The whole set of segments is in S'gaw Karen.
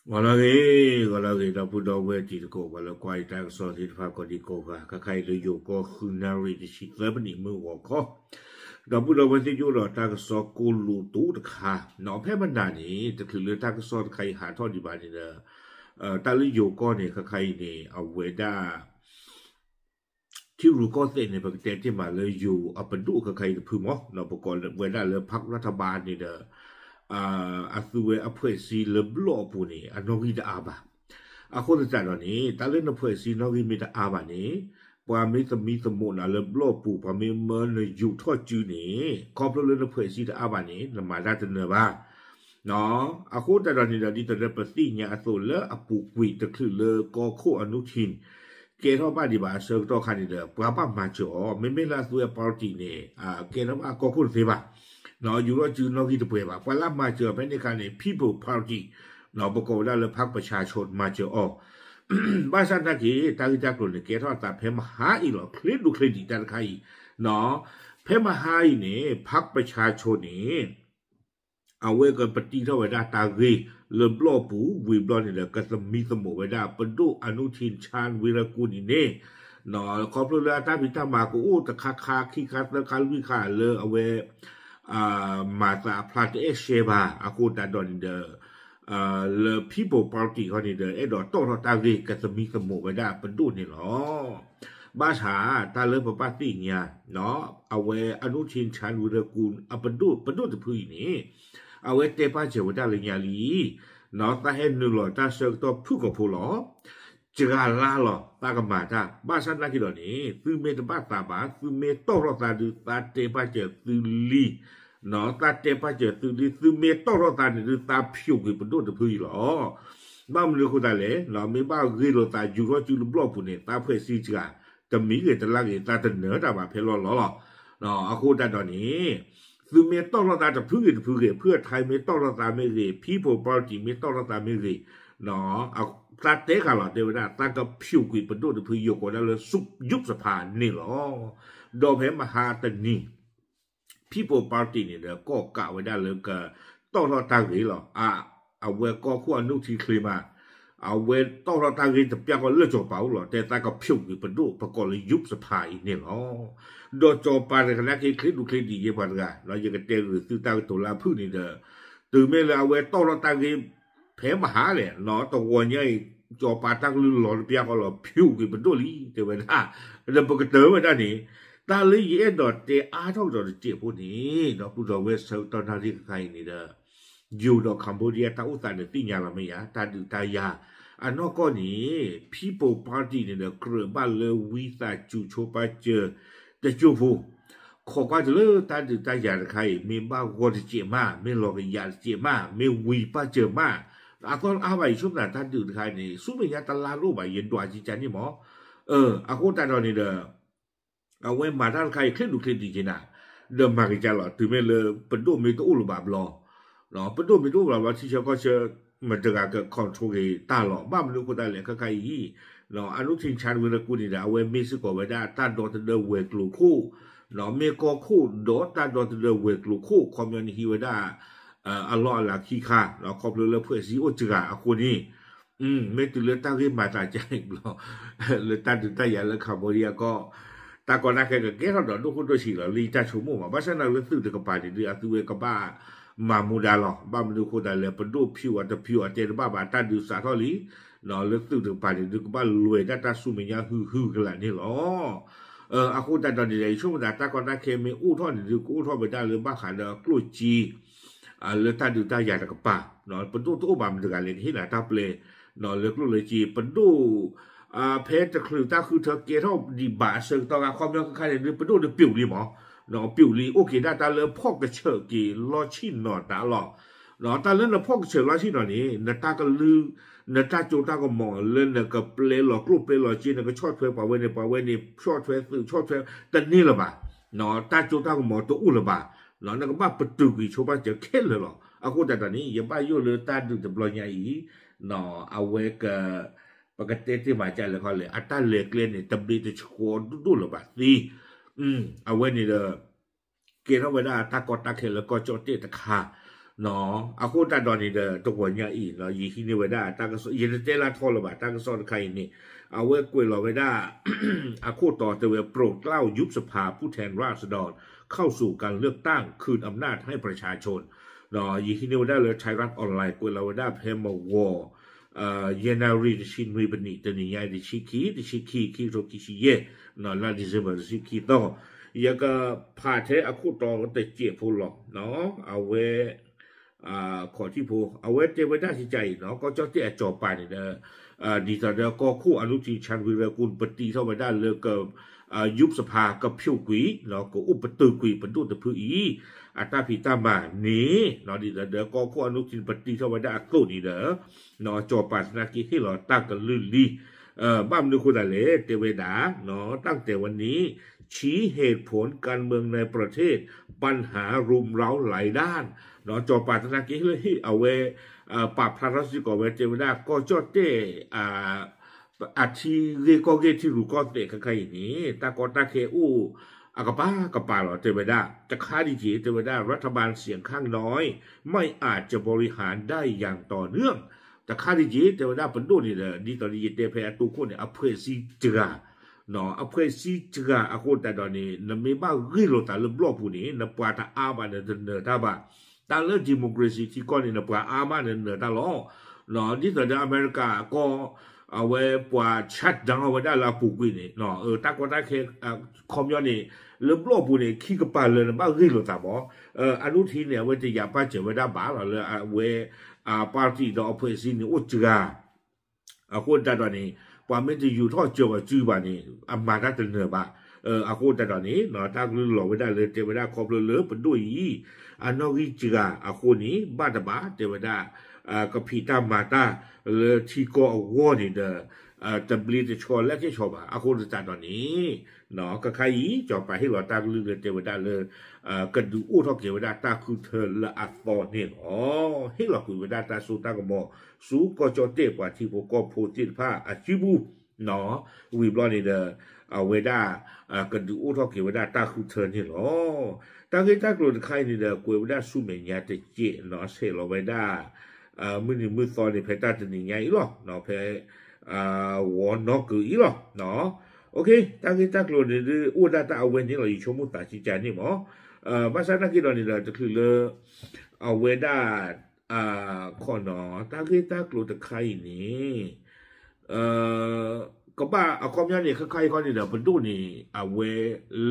ဂီၤလၢအဂ့ၤ, ဂီၤလၢအဂ့ၤ ဒီပုၢ်ဒီဝဲၢ်တံၤသကိး ပှၤလၢကွၢ်ယတၢ်ကစီၣ်သ့ၣ်တဖၣ်ကိးဒံကိးဂၤ, ခဲခါအံၤလၢယိၤကီၢ်ဃုနၣ်ရံၣ်တဆံသၢပနံးမုၢ်ဂီၤခီ, ဒီပုၢ်ဒီဝဲၢ်သ့ၣ်ယိၣ်ဒီးတၢ်ကစီၣ်ကိၢ်လိာ်တိၤတခါ, ဖဲမနၤန့ၣ် တချုးလၢတၢ်ကစီၣ်တခါအံၤဟးထီၣ်ဒံးဘၣ်န့ၣ်ဒီး တၢ်လၢယိၤကီၢ်န့ၣ် ခဲခါအံၤန့ၣ် အဝဲဒၣ် ထံရူၢ်ကီၢ်သဲးန့ၣ် ပကတဲတ့ၢ်မးလၢယိၤအပဒိၣ်ခဲခါအံၤတဖုမး, ပကိးဝဲဒၣ်လၢ พรรครัฐบาล န့ၣ်ဒီး အသုဝဲအဖှဲးစံလၢဘျီၣ်အပူၤန့ၣ် အနီၣ်ဂံၢ်တအါဘၣ်. အဃိသတးဒီးန့ၣ် တၢ်လၢနဖှဲးစံနီၣ်ဂံၢ်မ့ၢ်တအါဘၣ်န့ၣ် ပှၤမ့ၢ်သမံသမိးနၤလၢဘျီၣ်ပူၤ ပှၤမ့ၢ်မၢနယူာ်ထီၣ်စုန့ၣ် ခီဖျိလၢနဖှဲးစံတအါဘၣ်န့ၣ် နမၤတၢ်တနၢၤဘၣ် အဃိသတးဒီးန့ၣ်ဒီး ဒ်သိးလၢပသ့ၣ်ညါအသိးလၢအပူၤကွံာ်တချုးလၢကီၢ်ခိၣ်အနူထံ ကဲထီၣ်ဘၣ်ဒံးဘၣ်အဆၢကတီၢ်ခါန့ၣ်ဒီး ပှၤဘၣ်မၤစၢၤအီၤ, မ့မ့ၢ်လၢအသုဝဲ party န့ၣ် ကဲထီၣ်ဘၣ်ကီၢ်ခိၣ်တသ့ဘၣ်, ယူာ်ထီၣ်စုနီၣ်ဂံၢ်တပှဲၤဘၣ်, ပှၤလၢမၤစၢၤအီၤဖဲန့ၣ်အခါန့ၣ် People Party ပကိးဝဲဒၣ်လၢ พรรคประชาชน မၤစၢၤအီၤ ဘၣ်ဆၣ်သနာ်က့ တၢ်ဂ့ၢ်တၢ်ကျိၤန့ၣ် ကဲထီၣ်အသးဖဲမဟါအံၤလီၤ, ချ့ဒိၣ်ချ့ဒံးတၢ်တခါအံၤ, ဖဲမဟါအံၤန့ၣ် พรรคประชาชน န့ၣ် အဝဲကပတံထီၣ်ဝဲဒၣ်တၢ်ဂ့ၢ်လၢဘျီၣ်ပူၤ ဝံၤဘျီန့ၣ်ဒီး ကသမံသမိးဝဲဒၣ်ပဒိၣ်အနူထံ ชาญวีรกูล န့ၣ်န့ၣ်, ခီဖျိလၢအတၢ်ဖံးတၢ်မၤကအိၣ်တခါခါခံခါသၢခါလွံၢ်ခါလၢအဝဲ မၤသးအဖျါတအဲၣ်ရှဲဘၣ် အဃိသတးဒီးန့ၣ်ဒီး လၢ People Party ခီန့ၣ်ဒီး အဲၣ်ဒိးတီၣ်ထီၣ်တၢ်ဂ့ၢ် ကသမံသမိးဝဲဒၣ်ပဒိၣ်န့ၣ်လီၤ. ဘၣ်ဆၣ် တၢ်လၢပဘၣ်သ့ၣ်ညါ အဝဲအနူထံ ชาญวีรกูล အပဒိၣ် ပဒိၣ်တဖုအံၤန့ၣ် အဝဲတဲပာ်စၢၤဝဲဒၣ်လၢညါလံ, သးဟဲနုာ်လီၤတၢ်ဆၢကတီၢ်ဖုၣ်ကိာ်ဖိလီၤ. စှၤလါလီၤ သးကမၤတၢ်, ဘၣ်ဆၣ်သနာ်က့ဒီးန့ၣ် သုမ့ၢ်တဘၣ်သးဘၣ်, သုမ့ၢ်တီၣ်ထီၣ်သးဒုး သးတဲပာ်စၢၤသုလံ, သးတဲပာ်စၢၤသုလံ, သုမ့ၢ်တီၣ်ထီၣ်သးန့ၣ်ဒုး သးဖျိးကွံာ်ပဒိၣ်တဖုအံၤလီၤ. ဘၣ်မနုၤအဃိသတးလဲၣ်, မ့ၢ်ဘၣ်ဂ့ၤလိာ်သးယူာ်ထီၣ်စုလၢဘျီၣ်ပူၤန့ၣ် သးဖှဲးစံစှၤ, တမံၤဂ့ၤတလါဂ့ၤ သးတနၢၤတၢ်ဘၣ်ဖဲလီၢ်လီၢ်လီၤ. အဃိသတးဒီးန့ၣ် သုမ့ၢ်တီၣ်ထီၣ်သးတဖုဂ့ၤတဖုဂ့ၤ, ဖုအထါမ့ၢ်တီၣ်ထီၣ်သးမ့ၢ်ဂ့ၤ, People Party မ့ၢ်တီၣ်ထီၣ်သးမ့ၢ်ဂ့ၤ, သးတဲဃာ်လီၤ တဲဝဲဒၣ် သးကဖျိးကွံာ်ပဒိၣ်တဖု ယိၤကိးဒၣ်လၢ ยุบสภา န့ၣ်လီၤ. ဒီးဖဲမဟါတနံၤ People Party န့ၣ်ဒီး ကီၣ်ကးဝဲဒၣ်လၢကတီၣ်ထီၣ်တၢ်ဂ့ၢ်လီၤ. အဝဲကီၢ်ခိၣ်အနူထံချ့မး, အဝဲတီၣ်ထီၣ်တၢ်ဂ့ၢ်တပျၢ်ကီၢ်လၢစီၤပၤအိၣ်လီၤ, တဲသးကဖျိးကွံာ်ပဒိၣ် ပကိးလၢ ยุบสภา အံၤန့ၣ်လီၤ. ဒီးစီၤပၤတကနၣ်က့ချ့ဒူချ့ဒံးယဲပှၤတဂၤ, ယကတဲဂ့ၤသုတၢ်ကတိၤလၢအဖုၣ်န့ၣ်ဒီး တုၤမ့ၢ်လၢအဝဲတီၣ်ထီၣ်တၢ်ဂ့ၢ် ဖဲမဟါလဲၣ်, တဂီၤညါအံၤ စီၤပၤတၢ်ကလုၢ်လီၤတပျၢ်ဃီလီၤ ဖျိးကွံာ်ပဒိၣ်လံ တဲဝဲဒၣ်. ဒီးပကတၢၢ်ဝဲဒၣ်န့ၣ် တၢ်လၢယအဲၣ်ဒိးတဲအါထီၣ်ကဒီးတစဲးဖိန့ၣ် ဒီပုၢ်ဒီဝဲၢ်ဆၢကတီၢ်နၣ်ရံၣ်တခါအံၤန့ၣ်ဒီး ယိၤဒီး Cambodia တၢ်အိၣ်သးန့ၣ်သ့ၣ်ညါလီၤမ့ၢ်ယါ, တၢ်ဒုးတၢ်ယၤ အနီၢ်ကီၢ်န့ၣ် People Party န့ၣ်ဒီး ကြၢးဘၣ်လၢဝံသးစူၤဆိပာ်စၢၤ တကၠိဖိ ခိးကွၢ်တလၢတၢ်ဒုးတၢ်ယၤတခါအံၤ မ့ၢ်ဘၣ်ဂီၤတစဲးမး, မ့ၢ်လီၤကယးတစဲးမး, မ့ၢ်ဝံၤပာ်စၢၤမး, အသီၣ်အါဘၣ်အံၤ ဆိကမိၣ်တၢ်ဒုးတခါန့ၣ် ဆူမဲာ်ညါတလါတအိၣ်ဘၣ် ယဒွးကကန့ၣ်မး. အဃိသတးဒီးန့ၣ်ဒီး အဝဲမၤတၢ်တခါအံၤ ချ့ဒူချ့ဒံးက့ၤနၤ, ဒီးမၤကကလီၤ တုၤမ့ၢ်လၢပဒိၣ်မ့ၢ်တအိၣ်လၢၤဘၣ်ဘျီ ပဒိၣ်မ့ၢ်တအိၣ်လၢၤဘၣ်ဘျီ ထံဆၢကီၢ်ဆၢ မတဂၤက control က့ၤတၢ်လီၤ. ဘၣ်မနုၤအဃိသတးလဲၣ် ခဲခါအံၤ အနူထံ ชาญวีรกูล န့ၣ်ဒီး အဝဲမ့ၢ်စ့ၢ်ကီးဝဲဒၣ်တၢ်ဒီသဒၢဝဲၤကျိၤခိၣ်, မ့ၢ်ကီၢ်ခိၣ်ဒီးတၢ်ဒီသဒၢဝဲၤကျိၤခိၣ် ခီပညီန့ၣ်ဟံးဝဲဒၣ် အလီၢ်အလၤခံခါ ခီဖျိလၢဖှဲးစံအိၣ်စှၤအဃိန့ၣ် မ့ၢ်တုၤလၢတၢ်ဂ့ၢ်မၤသးကါအံၤဘျီ လၢတၢ်ဒုးတၢ်ယၤလၢ Cambodia ကီၢ် တၢ်ကီတၢ်ခဲကကဲထီၣ်ဒီးဒိၣ်ခိၣ်ဒိၣ်ဆံးလီၤ လၢယတၢ်ဆိကမိၣ်မး. ဘၣ်ဆၣ်သနာ်က့လၢသုးတကပၤန့ၣ်ဒုး အသုဝဲကဘၣ်မၤမူဒါလီၤ. ဘၣ်မနုၤအဃိသတးလဲၣ် ပဒိၣ်ဖၠူးအီၤတဖၠူးအီၤတဲတဘၣ်ဘၣ် တၢ်ဒုးစးထီၣ်လံ လၢသုးတကပၤန့ၣ်ဒုး ကဘၣ်လဲၤဒၣ်တၢ်ဆူမဲာ်ညါဟုၣ်ဟုၣ်ကလာ်န့ၣ်လီၤ. အဃိသတးဒီးန့ၣ်ဒီး ယဆိကမိၣ်သးတၢ်ကီတၢ်ခဲမ့ၢ်အိၣ်ထီၣ်န့ၣ်ဒုး ကအိၣ်ထီၣ်ဝဲဒၣ်လၢဘၣ်ဃးဒီးကျိၣ်စ့ လၢတၢ်ဒုးတၢ်ယၤတကပၤ ပဒိၣ်တအိၣ်ဘၣ်မတၤတဂၤလဲၣ် ကဟ့ၣ်နၤတၢ်ပျဲ လၢကျိၣ်လၢစ့ ပဒိၣ် ဖဲတချုးတၢ်ဃုထၢကဲထီၣ်ဒံးဘၣ်အဆၢကတီၢ်ခါ ခီပညီခဲခါန့ၣ်ဒုး ပဒိၣ်န့ၣ်ပျူးလံမး, ပျူးလံ အိၣ်က့ၤဒၣ်တၢ်လၢဖီၣ်ကဆၢၣ်က့ၤလီၢ်ဆ့ၣ်နီၤတၢ်လီၢ်, တၢ်လၢနဖီၣ်ကဆၢၣ်လီၢ်ဆ့ၣ်နီၤန့ၣ် နတၢ်ကလုၢ် နတၢ်စိတၢ်ကမီၤလၢနကပျဲလီၤကျိၣ်ပျဲလီၤစ့ နကဆီၣ်ထွဲပှၤဝဲန့ၣ် ပှၤဝဲန့ၣ် ဆီၣ်ထွဲသုးဆီၣ်ထွဲ တန့ၢ်လၢၤဘၣ်, တၢ်စိတၢ်ကမီၤတအိၣ်လၢၤဘၣ်, နကဘၣ်ပတုာ်ကွံာ်ဆိပာ်စၢၤခဲလၢာ်လီၤ. အဃိသတးဒီးန့ၣ် ယဘၣ်ယိၣ်လၢတၢ်ဒုးတဘျီညါအံၤ အဝဲက ပကတဲတ့ၢ်မးကလဲၣ်ခီလဲၣ် အတၢ်လဲၤကျဲန့ၣ် တဘျ့တဆှီဒိၣ်ဒိၣ်လၢၤဘၣ်သ့, အဝဲန့ၣ်ဒီး ကဲထီၣ်ဝဲဒၣ်တၢ်ကီတၢ်ခဲလၢကီၢ်ကၠီၣ်တဲၣ်တခါ, အဃိသတးဒီးန့ၣ်ဒီး တဂီၤညါအံၤ ယဟံးန့ၢ်ဝဲဒၣ်တၢ်ကစီၣ် ယတတဲလၢထီလၢၤဘၣ် တၢ်ကစီၣ်တခါအံၤန့ၣ် အဝဲကွဲးလီၤဝဲဒၣ် အခိၣ်တီတဲဝဲ โปรดเกล้ายุบสภาผู้แทนราษฎร เข้าสู่การเลือกตั้ง คืนอำนาจให้ประชาชน ယဟံးန့ၢ်ဝဲဒၣ်လၢ Thairath Online ကွဲးလီၤဝဲဒၣ်ဖဲမဂီၤ ယနူၤအါရံၤ တဆံနွံ ပနံၣ် တနံၤညါအံၤ တဆံခံ တဆံခံ ခံကထိခံဆံယဲၢ် လါ December တဆံခံသီ ယကဖးထဲအခိၣ်တီတစဲးဖိလီၤ. အဝဲ ခီၣ်ထံးဖိ အဝဲတဲဝဲဒၣ်ကကါအံၤနီၤ ကီၢ်ကၠီၣ်တဲၣ်အစီၤပၤန့ၣ်ဒီး ဒ်သိးဒီးကီၢ်ခိၣ် อนุทิน ชาญวีรกูล ပတံထီၣ်ဝဲဒၣ်လၢ ยุบสภา ကဖျိးကွံာ် ကအိၣ်ပတုာ်ကွံာ်ပဒိၣ်တဖုအံၤ အတၢ်ဖံးတၢ်မၤန့ၣ် ဒ်သိးဒီးကီၢ်ခိၣ် อนุทิน ပတံထီၣ်ဝဲဒၣ်အသိးန့ၣ်ဒီး စီၤပၤသနာ်က့ဟ့ၣ်လီၤတၢ်ကလုၢ်လံ ဘၣ်မနုၤအဃိသတးလဲၣ် တဲဝဲဒၣ် ตั้งแต่วันนี้ ชี้เหตุผลการเมืองในประเทศ ปัญหารุมเร้าหลายด้าน စီၤပၤသနာ်က့ဟ့ၣ်အဝဲ ပာ်ဖျါထီၣ်စ့ၢ်ကီးဝဲတဲဝဲဒၣ် ကီၢ်ကၠီၣ်တဲၣ် အထံဂ့ၢ်ကီၢ်ဂ့ၢ် ထံရူၢ်ကီၢ်သဲးခဲခါအံၤန့ၣ် တၢ်ကီတၢ်ခဲအိၣ်အကပၤကပၤလီၤ တဲဝဲဒၣ် တခါဒံးက့ၤ တဲဝဲဒၣ် รัฐบาลเสียงข้างน้อย ไม่อาจจะบริหารได้อย่างต่อเนื่อง တခါဒံးက့ၤ တဲဝဲဒၣ်ပဒိၣ်န့ၣ်ဒီး ဒ်သိးဒီးယတဲဖဲအတိခိၣ်န့ၣ် အဖွဲ့အစည်းစှၤ အဖွဲ့အစည်းစှၤအဃိသတးဒီးန့ၣ် နမ့ၢ်ဘၣ်ဂ့ၢ်လိာ်သးလၢဘျီၣ်ပူၤန့ၣ် နပှၤတအါဘၣ် နတနၢၤတၢ်ဘၣ် တၢ်လၢ democracy ထံကီၢ်န့ၣ် နပှၤအါမး နနၢၤတၢ်လီၤ. ဒ်သိးဒီးအမဲရကၤကီၢ် အဝဲပှၤ shut down ဝဲဒၣ်လၢအပူၤကွံာ်န့ၣ် တၢ်ကီတၢ်ခဲ ခီပညီန့ၣ် လၢဘျီၣ်ပူၤန့ၣ် ခံကပၤလၢနဘၣ်ဂ့ၢ်လိာ်သးမး အနုထံန့ၣ် အဝဲတယာ်ပာ်စၢၤဝဲဒၣ်ဘၣ်လီၤ လၢအဝဲ party ဒီးအဖွဲ့အစည်းန့ၣ်အိၣ်စှၤ အဃိသတးဒီးန့ၣ် ပှၤမ့ၢ်တယူၤထီၣ်စၢၤဝဲစုဘၣ်န့ၣ် အမၤတၢ်တနၢၤဘၣ်. အဃိသတးဒီးန့ၣ် တၢ်ကလုၢ်လီၤဝဲဒၣ်လၢတဲဝဲဒၣ်ခီဖျိလၢပဒိၣ်အံၤ အနီၣ်ဂံၢ်စှၤအဃိန့ၣ် ဘၣ်တဘၣ်တဲဝဲဒၣ် ကဖံးတၢ်မၤတၢ်လၢထံကီၢ်အဂီၢ်န့ၣ်ဒီး တဘျ့တဆီလၢကဲဆီဘၣ်. အဃိသတးဒီးန့ၣ် ခဲခါအံၤ စီၤပၤဟ့ၣ်လီၤတၢ်ကလုၢ်လၢတဲဝဲဒၣ်လၢ ကဒုးအိၣ်ထီၣ်က့ၤဝဲဒၣ်တၢ်ဃုထၢလၢအသီန့ၣ်လီၤ. ဟ့ၣ်လီၤကွံာ်ဝဲဒၣ်တၢ်စိတၢ်ကမီၤ ဆူကီၢ်ကၠီၣ်တဲၣ်ပှၤထံဖိကီၢ်ဖိသ့ၣ်တဖၣ်အစုပူၤ ဝံၤဘျီန့ၣ်ဒီး အဝဲဒၣ် ကဒုးအိၣ်ထီၣ်က့ၤဝဲဒၣ်တၢ်ဃုထၢန့ၣ်လီၤ. တၢ်ဂ့ၢ်တၢ်ကျိၤတခါအံၤန့ၣ်ဒီး ကွဲးဝဲဒၣ်ဆူမဲာ်ညါတစဲးနီၤ ဆဲးလီၤဝဲဒၣ် မုၢ်နံၤမုၢ်သီန့ၣ် ဖဲတၢ်တနံၤညါအံၤလီၤ. ဖဲ ဂီၤနီၢ်ကုၤအံၤလီၤ. တၢ်ဂ့ၢ်တၢ်ကျိၤန့ၣ်ဒုး အိၣ်ဒၣ်တၢ်အဝဲန့ၣ်လီၤ ယဆိကမိၣ်သးကကါန့ၣ်မး. ဘၣ်ဆၣ်သနာ်က့ဒီးန့ၣ်ဒီး တချုးလၢ အဝဲဒၣ် ခီနီၤ တၢ်ဂ့ၢ်တၢ်ကျိၤတခါအံၤန့ၣ် ကဘၣ်အခီပညီန့ၣ် ခဲခါအံၤခီန့ၣ်ဒီး ပဒိၣ်န့ၣ် အဝဲ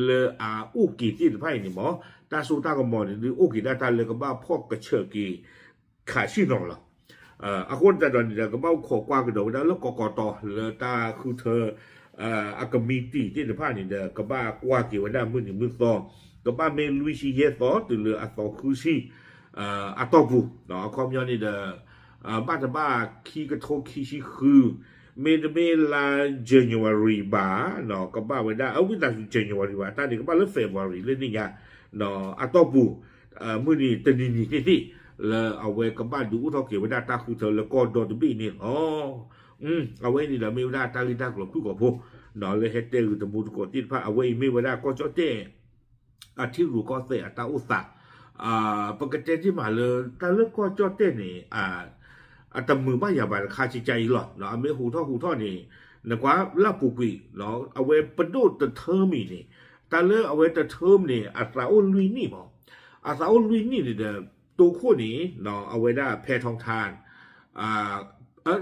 လၢအအိၣ်က့ၤသ့ၣ်တဖၣ်အံၤန့ၣ်မး တၢ်စိတၢ်ကမီၤန့ၣ်ဒုး အိၣ်က့ၤဒၣ်တၢ်လၢကဘၣ်ဖီၣ်ကဆၢၣ်က့ၤ ခးဆံၣ်နီၤလီၤ. အဃိသတးဒီးန့ၣ်ဒီး ကဘၣ်အိၣ်ခိးကွၢ်ကဒီးဝဲဒၣ်လၢကီးကီးတီၤ လၢတၢ်ဃုထၢ အကမံးတံာ်သ့ၣ်တဖၣ်န့ၣ်ဒီး ကဘၣ်ကွၢ်က့ၤဝဲဒၣ်မုၢ်နံၤမုၢ်သီ ကဘၣ်မ့ၢ်လွံၢ်ဆံယဲၢ်သီ တုၤလၢအသီဃုဆံ အတီၢ်ပူၤ အခီပညီန့ၣ်ဒီး ဘၣ်တဘၣ်ခံကထိခံဆံဃု မ့တမ့ၢ်လါ January ဘၣ် ကဘၣ်ဝဲဒၣ် အဝံသးစူၤ January ဘၣ် တၢ်န့ၣ်ကဘၣ်လၢ February လၢန့ၣ်ညါ အတီၢ်ပူၤ မုၢ်နံၤတနံၤနံၤသ့ၣ်သ့ၣ် လၢအဝဲကဘၣ်ဒုးအိၣ်ထီၣ်က့ၤဝဲဒၣ်တၢ်ဃုထၢလၢကီၢ်ဒီတဘ့ၣ်န့ၣ်လီၤ. အဝဲအံၤန့ၣ်ဒီးမ့ၢ်ဝဲဒၣ်တၢ်ဂ့ၢ်တၢ်ကျိၤဖုၣ်ကိာ်ဖိ လၢဟဲတဲဂုာ်တမူတကိးသ့ၣ်တဖၣ် အဝဲအံၤမ့ၢ်ဝဲဒၣ်ကီၢ်ကၠီၣ်တဲၣ် အထံရူၢ်ကီၢ်သဲးအတၢ်အိၣ်သး ပကတဲတ့ၢ်မးလၢ တၢ်လၢကီၢ်ကၠီၣ်တဲၣ်န့ၣ် အတမုာ်ဘၣ်ယၤဘၣ်တခါကကါအံၤလီၤ. အမ့ၢ်ဟူးထီၣ်ဟူးထီၣ်န့ၣ် နကွၢ်လၢပူၤကွံာ် အဝဲပဒိၣ်တ term အံၤန့ၣ် တၢ်လၢအဝဲတ term န့ၣ် အသးအိၣ်လွံၢ်နံၣ်မး အသးအိၣ်လွံၢ်နံၣ်န့ၣ်ဒီး တိခိၣ်န့ၣ် အဝဲဒၣ်ဖဲထီထါ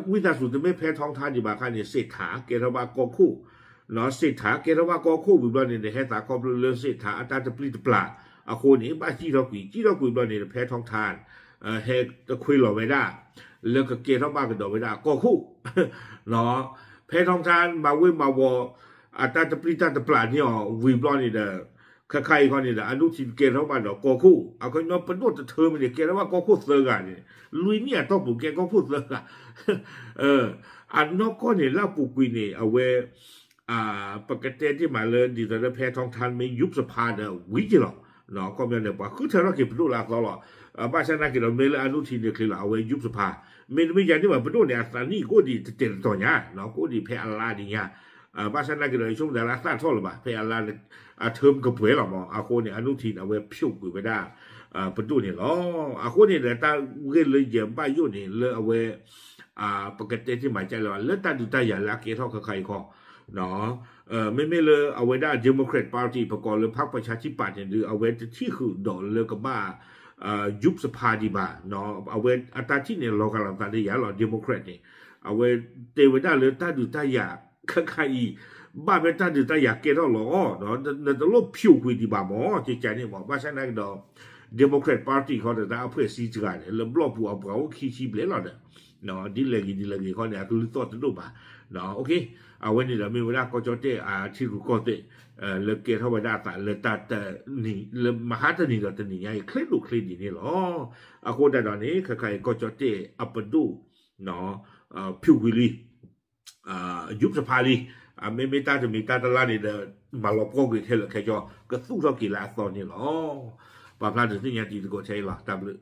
ဝံသးစူၤတမ့ၢ်ဖဲထီထါဒံးဘၣ်ခါန့ၣ် စ့းထးကဲထီၣ်ဘၣ်ကီၢ်ခိၣ် စ့းထးကဲထီၣ်ဘၣ်ကီၢ်ခိၣ်ဝံၤဘျီန့ၣ်ဒီး ဟဲသးခီဖျိလၢစ့းထးအတၢ်တပျံၤတပျၢ်အဃိန့ၣ် ဘၣ်စံၣ်ထီၣ်ကွံာ် စံၣ်ထီၣ်ကွံာ်ဘျီန့ၣ်ဒီး ဖဲထီထါ ဟဲတခွ့လီၤဝဲဒၣ် လၢကကဲထီၣ်ဘၣ်ကဒီးဝဲဒၣ်ကီၢ်ခိၣ် ဖဲထီထါမၤဝ့ၤမၤဝီၤ အတၢ်တပျံၤတၢ်တပျၢ်န့ၢ်အီၤဝံၤဘျီန့ၣ်ဒီး ခဲခါအံၤခီန့ၣ်ဒီး အနုထံကဲထီၣ်ဘၣ်ဒီးကီၢ်ခိၣ် အခီပညီပဒိၣ်တ term န့ၣ် ကဲထီၣ်ဘၣ်ကီၢ်ခိၣ်သၢဂၤန့ၣ် လွံၢ်နံၣ်အတီၢ်ပူၤကဲကီၢ်ခိၣ်သၢဂၤ အနီၢ်ကီၢ်န့ၣ် လၢအပူၤကွံာ်န့ၣ် အဝဲ ပကတဲတ့ၢ်မးလၢ ဒ်သိးလၢဖဲထီထါမ့ၢ် ยุบสภา ဒီးဝံၤက့ၤလီၤ. အခီပညီန့ၣ် ပှၤဃုထၢထီၣ်က့ၤပဒိၣ်လၢအသီလီၤ. ဘၣ်ဆၣ်သနာ်က့ဒီး မ့ၢ်လၢအနုထံန့ၣ်ချ့လီၤ အဝဲ ยุบสภา မ့တမ့ၢ်ယၤန့ၣ်ဘၣ် ပဒိၣ်န့ၣ် အသးနံၣ်ကအိၣ်ဒံးတတဲာ်တတီၤညါ ကအိၣ်ဒံးဖဲအလါဒံးညါ ဘၣ်ဆၣ်သနာ်က့ဒီး ယဆိကမိၣ်သးလၢအသၣ်ထီၣ်လၢၤဘၣ် ဖဲအလါ အ term ကပှဲၤလီၤမး အဃိန့ၣ် အနုထံန့ၣ် အဝဲဖျိးကွံာ်ဝဲဒၣ် ပဒိၣ်န့ၣ်လီၤ. အဃိန့ၣ်ဒီး တၢ်ဂ့ၢ်လၢယဘၣ်ယိၣ်န့ၣ် လၢအဝဲ ပကတဲတ့ၢ်မၤကလဲၣ် လၢတၢ်ဒုးတၢ်ယၤလၢအကဲထီၣ်ခဲခါအံၤခီ မ့မ့ၢ်လၢအဝဲဒၣ် Democrat Party ပကိးလၢ พรรคประชาธิปัตย์ န့ၣ်ဒုး အဝဲတထံၣ်ဃုာ်ဒီးလၢကဘၣ် ยุบสภา ဒံးဘၣ်. အဝဲအတၢ်ထံၣ်န့ၣ် လီၤဂာ်လိာ်သးဒီးယၤလီၤ Democrat န့ၣ် အဝဲတဲဝဲဒၣ်လၢတၢ်ဒုးတၢ်ယၤခဲခါအံၤ ဘၣ်ဖဲတၢ်ဒုးတၢ်ယၤကဲထီၣ်လီၤအီၤ နတလိၣ်ဖၠိးကွံာ်ဒံးဘၣ်မၢ် ကကန့ၣ်မၢ် ဘၣ်ဆၣ်နာ်က့ဒီး Democrat Party ခီဒီးတၢ်အဖွဲ့အစည်းတဂၤန့ၣ် လၢဘျီၣ်ပူၤအပှၤအိၣ်ခံဆံဘျဲၣ်လီၤဒီး ဒ်လဲၣ်ဂ့ၤဒ်လဲၣ်ဂ့ၤခီန့ၣ် အကလုၢ်သီၣ်တဒိၣ်ဘၣ်. အဝဲန့ၣ်ဒီးမ့ၢ်ဝဲဒၣ်ကီၢ်ကၠီၣ်တဲၣ်အထံရူၢ်ကီၢ်သဲး လၢကဲထီၣ်ဝဲဒၣ်အသးလၢတၢ်တနံၤ လၢမဟါတနံၤဒီးတနံၤညါအံၤ ချ့ဒိၣ်ချ့ဒံးန့ၣ်လီၤ. အဃိဒၣ်ဒီးန့ၣ် ခဲခါအံၤကီၢ်ကၠီၣ်တဲၣ်အပဒိၣ် ဖၠိးကွံာ်လံ ยุบสภา လံ. မ့မ့ၢ်တၢ်တမံၤတၢ်တလါန့ၣ်ဒီး မၤလီၤပှီၢ်ကွံာ်ခဲလၢာ်ခဲဆ့ ကသူၣ်ထီၣ်က့ၤလၢအသီန့ၣ်လီၤ. ပာ်ဖျါဒုးသ့ၣ်ညါတံၤသကိးထဲအံၤလီၤ. တၢ်ဘျုး